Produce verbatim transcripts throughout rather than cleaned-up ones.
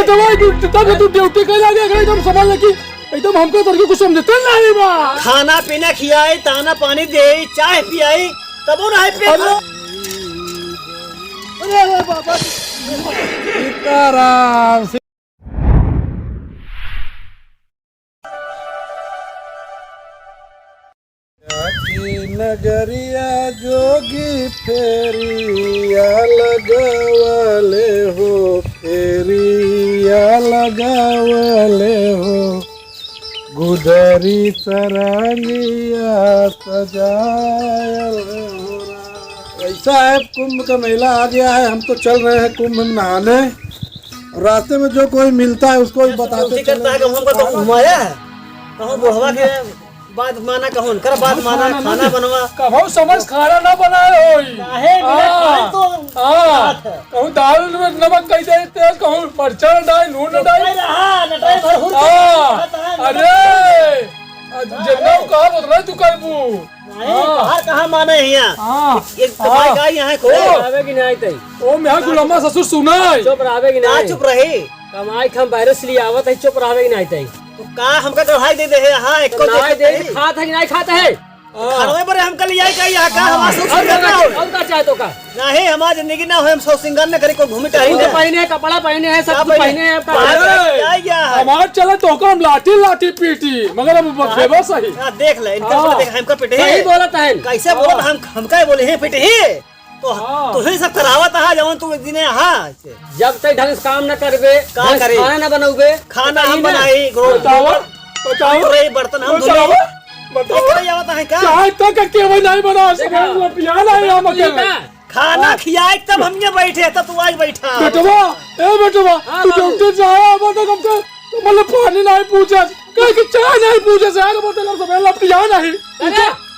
दवाई ड्यूटी, तब तू ड्यूटी करे लागे, अगर एकदम समझ ले कि एकदम हमको तोर के कुछ समझते नहीं बा। खाना पीना खियाई, दाना पानी देई, चाय पियाई, तबो ना है पेट अरे। भर। अरे, अरे, बाबा। सीताराम, सी- की नगरिया जोगी फेरिया लगवले हो, फेरिया लगवले हो, गुदरी सरंगिया सजायल हो राम। ऐसा है, कुंभ का मेला आ गया है, हम तो चल रहे हैं कुंभ में नहाने। और रास्ते में जो कोई मिलता है, उसको भी बताते चले। कहूँ हमको कहूँ घुमाया है, कहूँ बुढ़वा के बात माना, कहूँ उनकर बात माना, खाना बनवा। कहूँ समझ खाना ना बनाए होई। काहे बिना हाँ, खाए तो हाँ। बात है। कहूँ दाल में नमक कह दे, तेल कहूँ मरचा डाल, नून डाल। नटाई रहा, नटाई भर हुर के हाँ, खाता है, नमक अरे, जितना कहा उतना तू करबू। नहीं, हाँ। बाहर कहाँ माने हियाँ? हाँ। एक कमाई हाँ। का यहाँ है, ओ। आवे कि नहीं तई? ओ, मैं गुलामा ससुर सुनाई। चुप रहवे कि का नहीं? चुप रही? कमाई के हम बाहरे से ले आवत है, चुप रहवे कि नहीं तई? तो का हमका गढ़ाई दे दे है? हाँ, एक तो नहीं दे, खात है कि नहीं खात है? हाँ। खावे बरे हमका ले आई का यहाँ का? हाँ। हमार सब और सिंगार ना हो। और का चाहे तो का? नहीं, हमार जिंदगी ना हो, हम सब सिंगार न करी, कोई घूमी टहरी वो तो ना। पहने हैं, कपड़ा पहने हैं, सब का कुछ पहने? पहने हैं, का बाहर अरे, क्या गया है? हमार चले तो हम लाठी लाठी पीटी, मगर अब हाँ। बेबस सही। हाँ, देख ले, इनका हाँ। बोले देख, हमका पीटे सही हैं। बोलत है। कैसे हाँ। बोलत हम, हमका ही बोले हैं पीटे हैं। तो हाँ। तुहे सब करावत है, जवन तू दिने हाँ। जब तक ढंग से काम न करबे, का ढंग से करे? खाना न बनौबे, खाना तो हम कहीं ना। बनाई, गो-, बताओ, बताओ। पूरे बर्तन हम बताओ, धुई। बताओ। इतना आवत है का? चाय तक के वो नहीं बना सके, देखा। वो पिया नहीं हम अकेले। का? खाना हाँ। खियाए तब हम ये बैठे, तब तू आज बैठा। बेटवा, ए बेटवा, हाँ, तू बाबू। ड्यूटी से आया, अब तक हमसे, मतलब, पानी नहीं पूछा, कहीं की चाय नहीं पूछा, यार, बोतल हम सब लपटिया नहीं। अरे,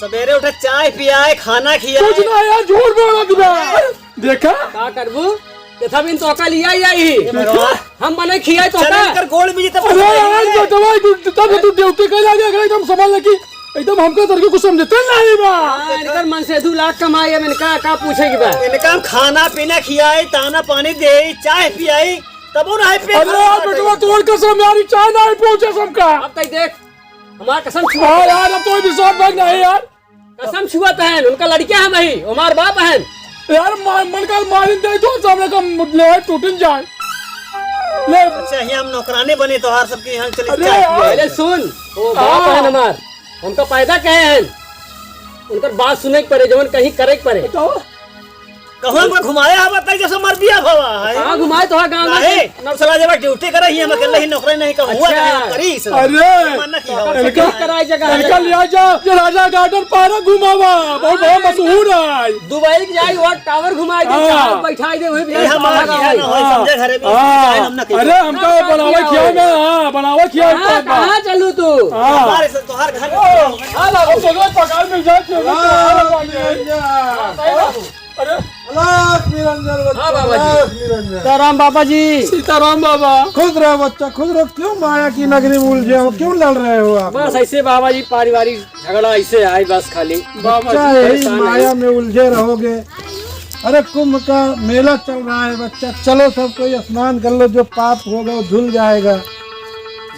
सवेरे उठे, चाय पियाए, खाना खियाए। कुछ ना यार, झूठ बोला तू यार। देखा? का करबू? ये सब इन तोहका लिया ही आई। ये भगवान। हम बने खियाए तो चल, का? इनकर गोड़ में जितना अरे यार, बेटवा, तू, तब तू ड्यूटी कर लागे, अगर एकदम समझ ले कि एकदम हमको तरह के कुछ समझते नहीं बा। हाँ, इनकर मन से दो लाख कमाई है, इनका का पूछे की बात? इनका हम खाना पीना खियाई, दाना पानी देई, चाय पियाई, तब वो नहीं पेट अरे यार, भरता बेटवा, है। तोर कसम यार, ई चाय नहीं पूछे हमका। अब तई देख, हमार कसम छुआ हाँ यार, अब तो विश्वास भाई नहीं यार। कसम छुअत हैं, उनका लड़किया हम ही, हमार बाप हैं। यार, मा-, मन का मारिन दे दो, सामने का मुडले है, टूटिन जाए। ले। अच्छा, यहाँ हम नौकरानी बनी, तोहार सबके यहाँ चले अरे चाय यार। पिए। अरे सुन, वो बाप हाँ। हैं हमार, हमका पैदा कहे हैं, उनकर बात सुने के पड़े, जवन कहीं करे के पड़े। बताओ। कहूँ हमको घुमाया है, बताइए, जैसे मर दिया भवा है। कहाँ घुमाए तो है गाँव में? नहीं। नौसला जब ड्यूटी करे ही, हम अकेले ही नौकरी नहीं कहूँ, अच्छा। अगर हम करी इस अरे, मन ना किया हो। इनका, कराए जगह इनका जगह। लिया जा, ये राजा गार्डन पार्क घुमावा, बहुत बड़ा हाँ, मशहूर है। दुबई के जाए, वो टावर घुमाए दे, हाँ। चार बैठाए दे, वही ये हमारा लगा किया है। ना हो, हाँ। समझे घरे भी, हाँ। चाहे हम ना कहिए। अरे, हमका हाँ, बनावे क्या खिया हो? में, हाँ, बनावे खिया कहाँ, में। कहाँ चलू तू? हाँ। हमारे से तोहार घर में हाँ, बाबू, तो रोज पगार मिल जाए, तो रोज हाँ, पगार मिल जाए। भैया। हाँ, सही बाबू। अरे। अलख निरंजन बच्चा, हाँ, बाबा जी। अलख निरंजन। सीताराम बाबा जी। सीताराम बाबा। खुश रहो बच्चा, खुश रहो। क्यों माया की नगरी में उलझे हो, क्यों लड़ रहे हो आप बस लोग? ऐसे बाबा जी, पारिवारिक झगड़ा ऐसे आए बस खाली। बाबा बच्चा, जी, यही परेशान है। माया में उलझे रहोगे। अरे, कुंभ का मेला चल रहा है बच्चा, चलो सब कोई स्नान कर लो, जो पाप होगा वो धुल जाएगा।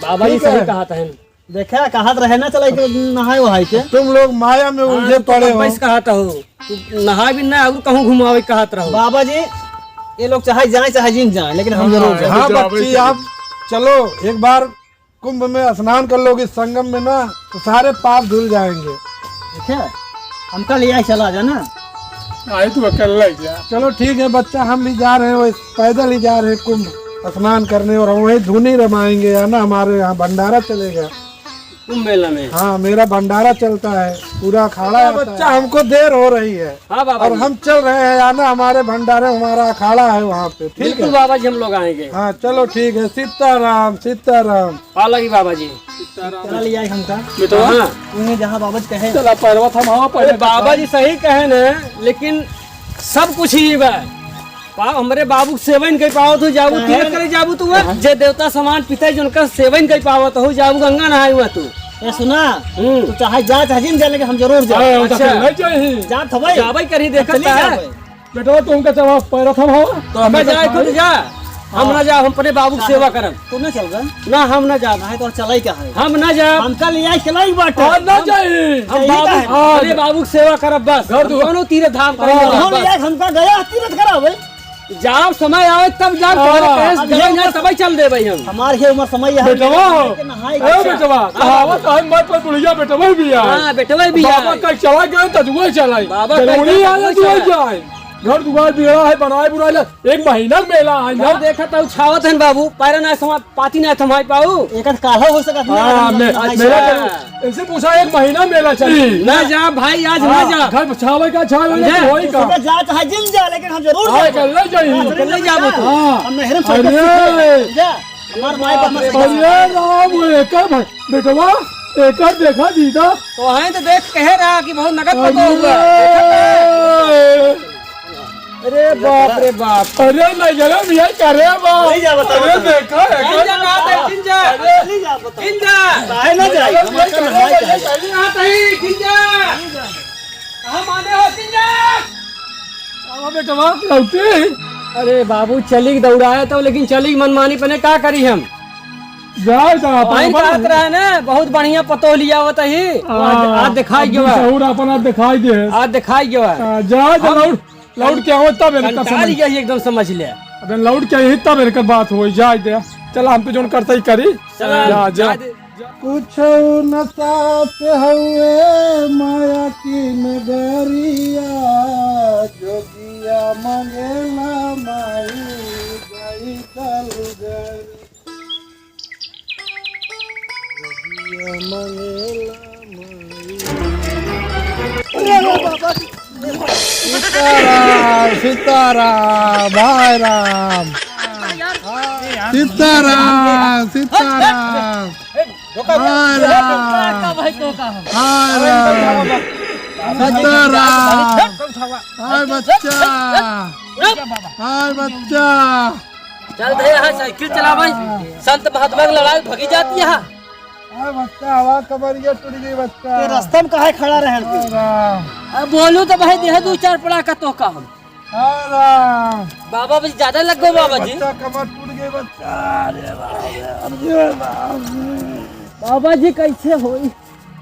बाबा जी ठीक है। सही कहा था। देखा, कहत रहे ना, चला के नहाए वहाए के। तुम लोग माया में हाँ, उलझे तो पड़े हो। पैसा कहत हो, तू नहाए भी ना, और कहूँ घुमावे कहत रहो। बाबा जी, ये लोग चाहे जाए, चाहे जिन जाए, लेकिन हम जरूर हाँ, जाए। हाँ, जावे बच्ची, चले। आप चलो, एक बार कुंभ में स्नान कर लोगी संगम में ना, तो सारे पाप धुल जाएंगे। ठीक है, हमका ले आए, चला जाना। आई तू अकेला ही जा। चलो ठीक है बच्चा, हम भी जा रहे हैं, वही पैदल ही जा रहे हैं कुंभ स्नान करने, और हम वही धुनी रमाएंगे, है ना, हमारे यहाँ भंडारा चलेगा। कुंभ मेला में? हाँ, मेरा भंडारा चलता है, पूरा अखाड़ा हाँ, आता बच्चा, है। हमको देर हो रही है। हाँ, बाबा और जी। हम चल रहे हैं, आना हमारे भंडारे, हमारा अखाड़ा है वहाँ पे, ठीक बिल्कुल है? बाबा जी, हम लोग आएंगे। हाँ, चलो ठीक है, सीताराम, सीताराम। हाँ, लगी बाबा जी। चला लिया है हमका। बेटवा। हाँ। तूने जहाँ बाबा जी कहे। चला, पैरवा थमावा, अरे, पहले बाबा जी सही कहे न, लेकिन सब कुछ ही बा। पाप हमरे बाबू के सेवा नहीं कर पावत हो, जाबू काहे? तीरथ करे जाबू तू, हाँ। जे देवता समान पिता जी उनका सेवा नहीं कर पावत हो, जाबू गंगा नहाए हुआ तू। ए, सुना, हम्म। तू चाहे जा, चाहे जिन जा, लेकिन हम जरूर जाए। हाँ, हम तो अच्छा। फिर नहीं जाए ही। जा तो भाई। जाबे करी, देखत चली है। जाबे। बेटवा, तू उनका चला पैरा थमावा। तो हमें जाए खुद जा। हम ना जाब, हम अपने बाबू के सेवा करब। तू ना चलबे? ना, हम ना जाब। नहीं तो चलाई का है? हम ना जाब। हमका ले आई चलाई बाटे। हाँ, ना हम जाई। हम जाई बाबू, का है? अपने बाबू के सेवा करब बस। घर दुआर। कौनो तीर्थ धाम करे हाँ। ना हम बस। ले आई, हमका गया तीर्थ करावे। जाब समय आवे तब जाब, हाँ। तोहरे कहे से अब जब ये ना उम्र तबे चल देबे हम। हमार ये उम्र समय है, बेटवा, कि नहाए ए के बेटवा, हाँ। कहावत है, मर पर बुढ़िया बेटवा भी आए। हाँ, बेटवा भी बाबा आए। का चला गए तो दुआ चलाई। बाबा का जरूरी चला आए, दुआ दुआ चलाई। जाए। घर दुआर बिगड़ा है, बनाए बुनाए ला, एक महीना मेला है घर ना। देखत हूँ, छावत हन बाबू, पैरा ना समा-, पाती ना थमाई पाऊ। एक आध काल्हो हो सकत है, हाँ, अगर मे-, नहीं मेला छावत। जरूर। इनसे पूछा, एक महीना मेला चली। ना जा भाई, आज ना हाँ, जा। घर छावे का, छावे ना, समझे? होई का? समझे, जा चाहे जिन जा, लेकिन हम जरूर हाँ, जाएंगे। कर ले जाइए। हाँ, जरूर ले जाबो तू। हाँ। हम नहर में अरे। समझे, समझे? हमार माई बाप हमसे अरे राम, वो एकर भाई, बेटवा, एकर देखा दीदा। तो हैं तो देख कहे रहा कि बहुत नगद पतो हुआ। अरे। अरे बाप रे बाप। अरे नहीं जरा भैया, करे बाप। नहीं जा बता, अरे बता। देखा है जिंजा कहाँ? कहाँ है जिंजा? अरे नहीं जा बता। जिंजा। काहे ना जाए? अरे भैया, करे भैया, करे। कहाँ तई जिंजा? कहाँ माने हो जिंजा? आवा बेटवा, लौटे। अरे बाबू, चली के दौड़ाया तो, लेकिन चली के मनमानी पने का करी हम? जाए तो अपन आइन अपन कहत रहे ना, बहुत बढ़िया पतोह लियावत ही। हाँ, आज, आज दिखाई अपन गवा। सहूर अपन आज दिखाई दे। आज दिखाई गवा। हाँ, जाए तो हम लौट, लौट के आओ तब इनका कंटाल समझ। गया ही एकदम समझ ले। अबे लौट के आई तब इनका बात होई, जाए दे। चला हम तो जोन करता ही करी। चला, जा, जा। जा दे। कुछो न साथ हउए माया की नगरिया, जोगिया मंगेला माई गई दलगरी। जोगिया मंगेला माई। अरे बाबा। सीताराम, सीताराम, भाई राम। सीताराम, सीताराम। हाय राम। हाय राम। सीताराम। हाय बच्चा। हाय बच्चा। चल दे यहाँ साइकिल चलावे। संत महात्मा की लड़ाई भगी जाती है। हाय बच्चा, हवा कमरिया टूट गई बच्चा। तो रास्ता में काहे खड़ा रहे? हाय राम। अब बोलू तो भाई देह दो चार पड़ा का तो का हम। हाँ राम। बाबा जी ज्यादा लग गए बाबा जी। बच्चा कमर टूट गई बच्चा। अरे बाप रे, अरे बाप रे। बाबा जी कैसे होई?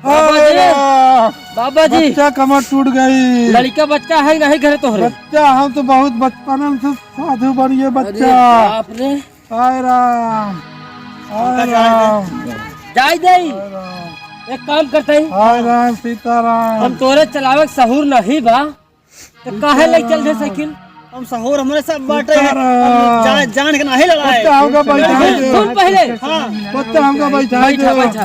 बाबा जी। हाँ राम। बाबा जी। बच्चा कमर टूट गई। लड़का बच्चा है नहीं घर तोहरे? बच्चा हम तो बहुत बचपन से साधु बनिए अरे बच्चा। बाप रे। हाय राम। हाय राम। जाई दे। हाय राम। एक काम करते हैं। हाय राम सीताराम। हम तोरे चलावे के सहूर नहीं बा। तो काहे ले चल दे साइकिल? हम सहूर हमरे सब बाटे हैं। सीताराम। हम जान, जान के नहीं लड़ाए। बच्चा हमका बैठा दे। सुन पहले। हाँ। बच्चा हमका बैठा बैठा, दे। बैठा।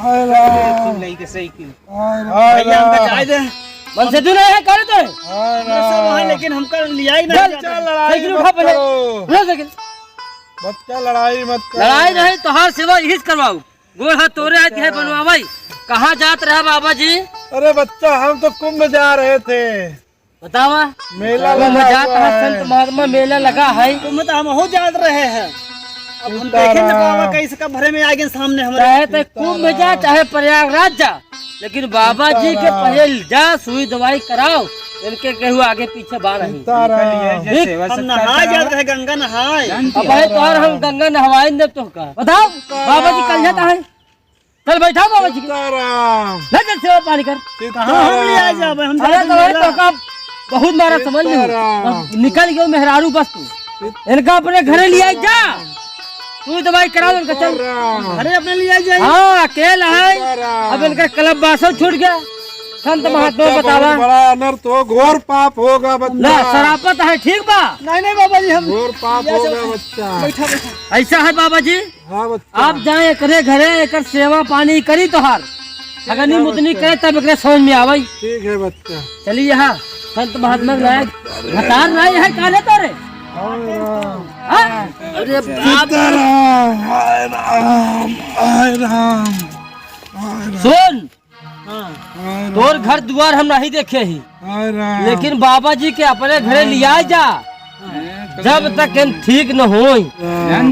अरे, अरे। सुन ले के साइकिल। अरे। भैया, हमका जाए दे। मन से दूर है, करे तो है। अरे। हमरे सब वहाँ, लेकिन हमका लिया ही नहीं चल, जाता। चल, लड़ाई साइकिल मत उठा पहले। करो। उठा साइकिल। बच्चा, लड़ाई मत करो। लड़ाई नहीं, तोहार सेवा यही से करवाऊ। गोड़ हाथ तोरे हाथ है बनवावई। कहाँ जात रहा बाबा जी? अरे बच्चा, हम तो कुंभ जा रहे थे। बतावा। मेला कुंभ लगा जात हुआ है, है। संत महात्मा मेला लगा है। कुंभ तो हम हो जात रहे हैं। अब हम देखे न सीताराम। बाबा कैसे कब भरे में आ गए सामने हमारे। चाहे तो कुंभ जा, सीताराम। चाहे प्रयागराज जा, लेकिन बाबा जी के सीताराम। पहले जा, सुई दवाई कराओ, इनके केहू आगे पीछे बा नहीं। सीताराम। ठीक? हम नहाए जात रहे, गंगा नहाए। अब भाई तोहर हम गंगा नहवाए न देब तोहका। बताओ, बाबा जी कल जाता है। चल बैठाओ बाबा जी के। सीताराम। ले चल सेवा पानी कर। सीताराम। कहाँ हम ले आए जाबे? हम अरे जाते तो भाई मेला। तोहका बहुत मारा समझ ली। सीताराम। अब निकल गयो मेहरारू बस तू। सीत- इनका अपने घरे ले आई जा। तू दवाई करा दे इनका, चल। सीताराम। अरे अपने ले आई जाए। हाँ, अकेला है। सीताराम। अब इनका क्लब बासो छूट गया। संत महात्मा बच्चा, बतावा। बहुत बड़ा अनर्थ हो, घोर पाप होगा बच्चा। ना, सरापत है, ठीक बा? नहीं, नहीं बाबा जी, हम घोर पाप या होगा सब बच्चा। बैठा, बैठा। ऐसा है बाबा जी, हाँ बच्चा। आप जाए एकरे घरे, एकर सेवा पानी करी तोहार। ठीक अगर है नहीं मुतनी बच्चा। करे तब एकरे समझ में आवई। ठीक है बच्चा। चली यहाँ, संत महात्मा के लायक भतार नहीं है, काले तोरे? हाय राम। हाँ? अरे बाप। सीताराम, हाय राम, हाय राम, हाय राम। सुन, हाँ। हाय राम। तोर घर दुआर हम नहीं देखे ही, हाय राम। लेकिन बाबा जी के अपने घरे लिया जा, जब तक हम ठीक न होई। राम।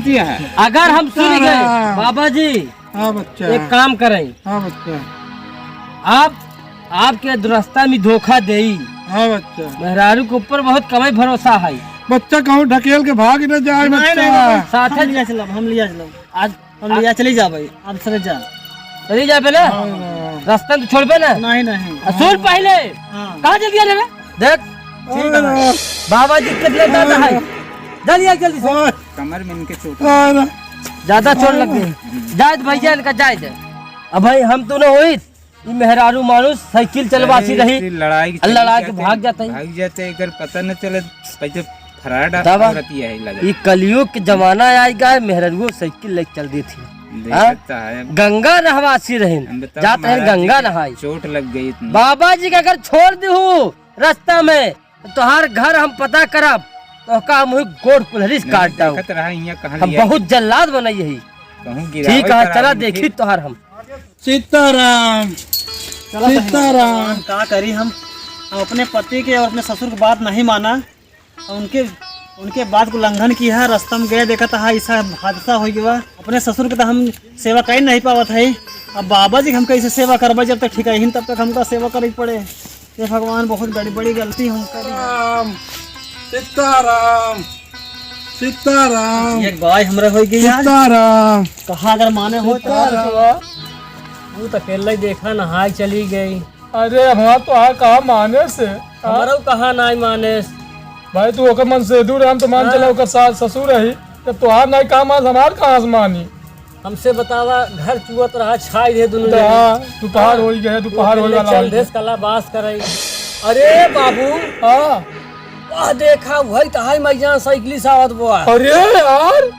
अगर हम सुन गए, राम। बाबा जी, हाँ बच्चा। एक काम करें। हाँ बच्चा। आप, आपके दुरस्ता में धोखा देई। हाँ बच्चा। मेहरारू के ऊपर बहुत कमे भरोसा है। बच्चा कहूँ ढकेल के भाग न जाए, नहीं, बच्चा। नहीं, नहीं, साथ हम है। लिया चलब, हम लिया चलब। आज हम लिया चली जा भाई, आप सरे जा। चली जा पहले। हाँ, हाँ। रास्ता में तो छोड़बे ना। नहीं, नहीं। आ, सुन पहले। हाँ। कहाँ चल दिया रे? देख। ठीक है भाई। बाबा जी कितने दर्द है। जा लिया जल्दी से। हाँ। कमर में इनके चोट। हाँ ना। ज्यादा चोट लग गई। जाए दे भैया, इनका जाए दे। अब भाई हम तो ना होई, ई मेहरारू मानुस साइकिल चलवासी अरे, रही। ई लड़ाई के अरे, लड़ाई चली के जाते, भाग जाते हैं। भाग जाते, एकर पता न चले कैसे फरार डा-, बतावा। औरत ही है लगे। ई कलयुग के जमाना आइगा है, मेहरारू साइकिल लेके चल दी थी। देखत हाँ? तो है। गंगा नहवासी रहिन, हम बताओ जात रहे महाराज जी गंगा के नहाई। चोट लग गई इतनी। बाबा जी के अगर छोड़ दिहू रास्ता में, तो तोहार घर हम पता करब, तो का मुँह गोड़ कुल्हरी से नहीं, काट दऊ। देखत रहा, यहाँ कहाँ हम लिया? बहुत जल्लाद बनई यही। कहूँ गिरावल ठीक है, करा चला उनके। देखी तोहार हम। सीताराम, चला बहिन, सीताराम। का करी हम, हम अपने पति के और अपने ससुर के बात नहीं माना, और उनके, उनके बात को उल्लंघन किया है। रास्ता में गए, देखा था ऐसा हादसा हो गया। अपने ससुर के तो हम सेवा कर नहीं पावत है, अब बाबा जी के हम कैसे सेवा करबे? जब तक ठीक है तब तक हमका सेवा करे के पड़े। हे भगवान, बहुत बड़ी, बड़ी गलती हम करी। राम, सीताराम, सीताराम। एक बाई हमरा होई गई यार। सीताराम। कहाँ अगर माने हो तो सीताराम। वो तो अकेले ही देखा, नहाए चली गई। अरे, हमार तो हाँ कहाँ माने से, हाँ? हमारा कहाँ नाई माने से। भाई, तू ओकर मन से दूर, हम तो मान हाँ। चला ओकर सास ससुर रही, जब तोहार नाई काम आज हमार कहाँ से मानी? हमसे बतावा, घर चुअत रहा, छाई दे दुनू तो जने। हाँ, दोपहर हाँ। होई गए, दोपहर होई वाला चल होई। देश कला बास करई। अरे बाबू, हाँ। वाह, देखा, वही तहाई मैजान साइकिल से आवत बुआ। अरे यार।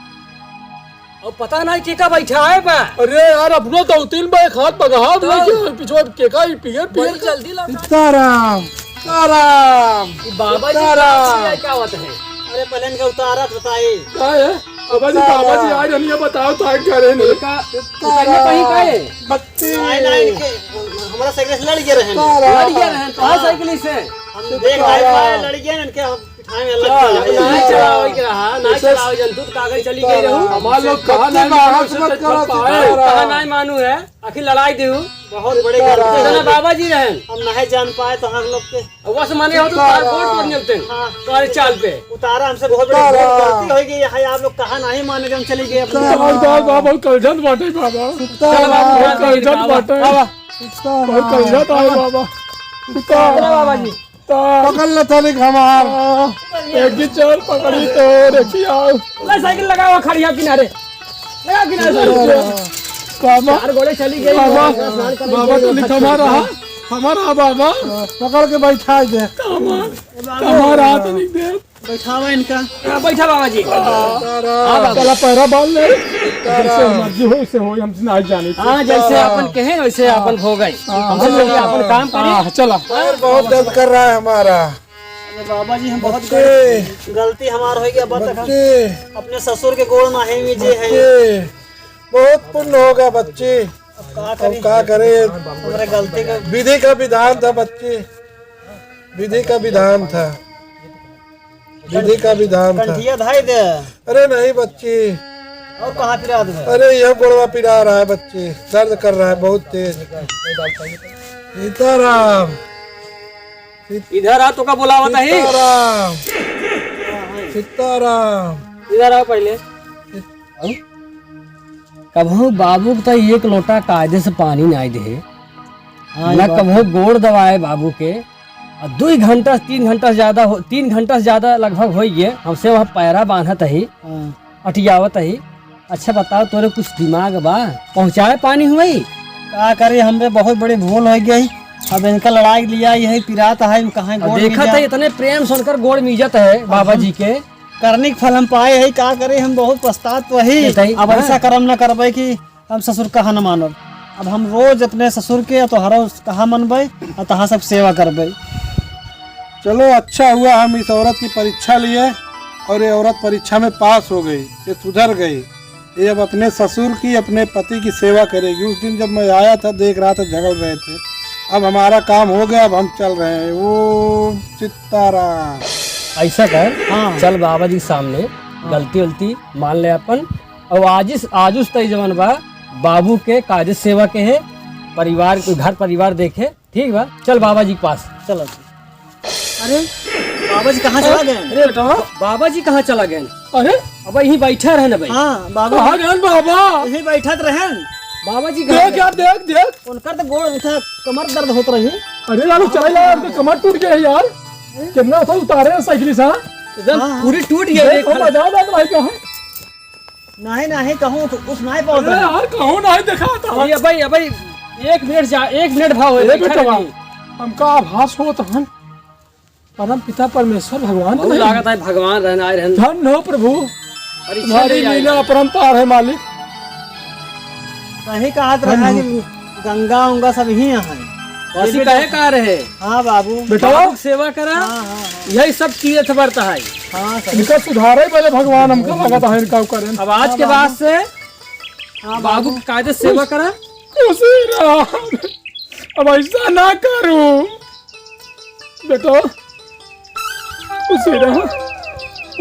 और पता नहीं के का बैठा है बा। अरे यार, अपनो तो तीन बा, एक हाथ बगहा तो लेके पिछवा के का, ई पियर, पियर बड़ी का। जल्दी लौटा। सीताराम, सीताराम, ई बाबा जी सीताराम। का क्या बात है? अरे, पहले इनका उतारा तो बताई। का है? बाबा जी, बाबा जी, आज हम ये बताओ, तो आज करे नहीं। इनका उतरने कहीं का है? बत्ती। नहीं, नहीं, इनके, हमारा साइकिल से लड़ गए रहे। लड़ गए रहे, तो हाँ, साइकिल से। हम देख रहे हैं, लड़ गए इनके, हम बिठाए में अलग चल, कर अब नहीं चलावे के रहा, ना ऐसे चलावे जन, तू तो कागज चली गई रहू। हमार लोग कहा बत्ती नहीं बाहर मानू से से मत करो, पाए। सीताराम। कहा नहीं मानू है, आखिर लड़ाई देहू। बहुत बड़े गलती सीताराम। है। इतना बाबा जी रहन। हम नहीं जान पाए तो हम लोग के अब वस माने हो तो तार बोर्ड पर मिलते हैं। हाँ। तुम्हारे चाल पे। उतारा हमसे बहुत बड़ी सीताराम। गलती हो गई है, आप लोग कहा नहीं माने, हम चली गए अपने। सीताराम। बहुत, बहुत, बहुत कलजन बाटे बाबा। सीताराम। बहुत कलजन बाबा। बाटे। बाबा। सीताराम। बहुत कलजन आए बाबा। सीताराम। बाबा जी। ता- पकड़ ले तनिक हमार। हाँ। एक ही चोर पकड़ी तो रखी आओ। ले साइकिल लगाओ खड़िया किनारे। लगा किनारे साइकिल। सीताराम। बाबा। चार गोले चली गई। बाबा। स्नान करने बाबा गई, तो लिख हमारा। हमारा बाबा। पकड़ के बैठा दे। हमारा हाथ नहीं दे। बैठावा इनका। हाँ, बैठा बाबा जी। हाँ, बाबा। चला पैरा बांध ले। जैसे मर्जी हो, वैसे हो, हम ना जाने। हाँ, जैसे अपन कहे, वैसे अपन हो गए। हाँ। हमसे चलिए, अपन काम करिए। हाँ, चला। पैर बहुत दर्द कर रहा है हमारा। अरे बाबा जी, हम बहुत बच्चे। गल-, गलती हमार हो गया, अब तक हम बच्चे। अपने ससुर के गोड़ नाहीं मीजे हैं। बच्चे। बहुत पुण्य होगा बच्चे। अब का अब करें? का करें? हमारे गलती का विधि का विधान था बच्चे, विधि का विधान था। विधि का विधान था। कंठिया धाई दे। अरे नहीं बच्ची। और कहाँ पिरा दे? अरे यह गोड़वा पिरा रहा है बच्ची, दर्द कर रहा है बहुत तेज। सीताराम। इधर आ, तोका बोलावत ही। सीताराम। सीताराम। इधर आ पहले। कबहू बाबू के तो एक लोटा कायदे से पानी नाई दे। हाँ, न ये बात कबहू है। गोड़ दबाए बाबू के। और दुई घंटा से तीन घंटा से ज्यादा हो, तीन घंटा से ज्यादा लगभग हो गए, हमसे वहाँ पैरा बांधत ही, हाँ। अटियावत ही। अच्छा बताओ, तोरे कुछ दिमाग बा? पहुँचाए पानी हुई? का करे, हमरे बहुत बड़ी भूल हो गई। अब इनका लड़ाई लिया, यही पिरात है, हम कहाँ अब गोड़ देखा मिला? था, इतने प्रेम से उनकर गोड़ मीजत है बाबा हम जी के। करनी के फल हम पाए है, का करे, हम बहुत पछतात तो ही। बताई, अब हाँ। ऐसा कर्म न करबे कि हम ससुर कहा न मानब। अब हम रोज अपने ससुर के तोहरा कहा मनबे और तहाँ सब सेवा करबे। चलो, अच्छा हुआ हम इस औरत की परीक्षा लिए और ये औरत परीक्षा में पास हो गई, ये सुधर गई। ये अब अपने ससुर की, अपने पति की सेवा करेगी। उस दिन जब मैं आया था, देख रहा था, झगड़ रहे थे। अब हमारा काम हो गया, अब हम चल रहे हैं। ओम सीताराम। ऐसा कर, हाँ। चल बाबा जी सामने, हाँ। गलती वलती मान ले अपन। और आजिस, आजुस तई जवन बा, बाबू के काज सेवा के है, परिवार, घर परिवार देखे, ठीक बा? चल बाबा जी के पास। चलो। अरे, बाबा जी कहाँ चला गए? अरे बेटा, बाबा जी कहाँ चला गए? अरे, अब यहीं बैठा रहन भाई। हाँ बाबू। कहाँ गए बाबा? यहीं बैठत रहन। बाबा जी कहाँ देख गए? यार, देख, देख। उनकर तो गोड़ इतना कमर दर्द होत रही। अरे यार, चला यार, उनका कमर टूट गया है यार। कितना था उतारे हैं साइकिल से, हाँ? एकदम हाँ, हाँ। पूरी टूट गई देख, है। ओ, मजा आ जाता भाई का है। नहीं, नहीं, कहूँ तो उस नहीं पावत अरे है। यार, कहूँ नहीं देखा था। अरे भाई, भाई, एक मिनट जा, एक मिनट भाव है, अरे बैठा बेटवा, रही। हमका आभास होत हन। परम पिता परमेश्वर भगवान बहुत नहीं। लागत है भगवान रहन आए रहन। धन्य हो प्रभु, परीक्षा तुम्हारी ले आए। लीला अपरंपार है मालिक। सही कहत रहा धन्य हो। कि गंगा उंगा सब ही यहाँ है। वासी ये काहे बेटा कहा रहे? हाँ बाबू। बेटा। बाबू की सेवा करा। हाँ, हाँ, हाँ। यही सब किए थे बरता है। हाँ सर। इनका सुधारे वाले भगवान हमका लागत है, इनका करें। अब आज के बाद से हाँ बाबू बाबू। की कायदे से सेवा करा। खुशी रहा। अब ऐसा ना करूं। बेटो, खुशी रहा।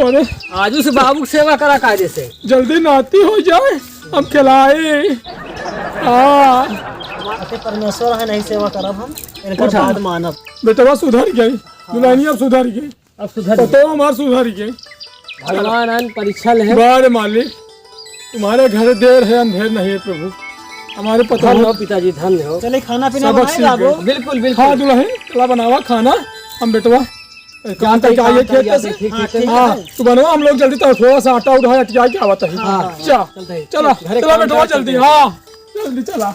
अरे, आजू से बाबू की सेवा करा कायदे से। जल्दी नाती हो जाए, हम खिलाए। हाँ। आके परमेश्वर है, नहीं सेवा करब हम, इनकर उठा। बात मानब। बेटवा सुधर गई, हाँ। दुल्हनिया अब सुधर गई। अब सुधर गई। तो हमार सुधर गई। भगवान आन परीक्षा ले। बारे मालिक, तुम्हारे घर देर है अंधेर नहीं है प्रभु, हमारे पता धन्य हो लग पिताजी, धन्य हो। चले खाना पीना सबक बनाए सीख बाबू। गए। बिल्कुल, बिल्कुल। हाँ दुल्हन, चला बनावा खाना, हम बेटवा काम जाते करके आइए काम खेत करके से। आते, ठीक, हाँ, ठीक है। हाँ, तू बनवा, हम लोग जल्दी तो थोड़ा सा आटा उठा अटिया के आवत है। हाँ, हाँ, जा, चलते हैं। चला, चल, घरे चला काम बेटवा काज जल्दी, करते हैं। हाँ, जल्दी चला।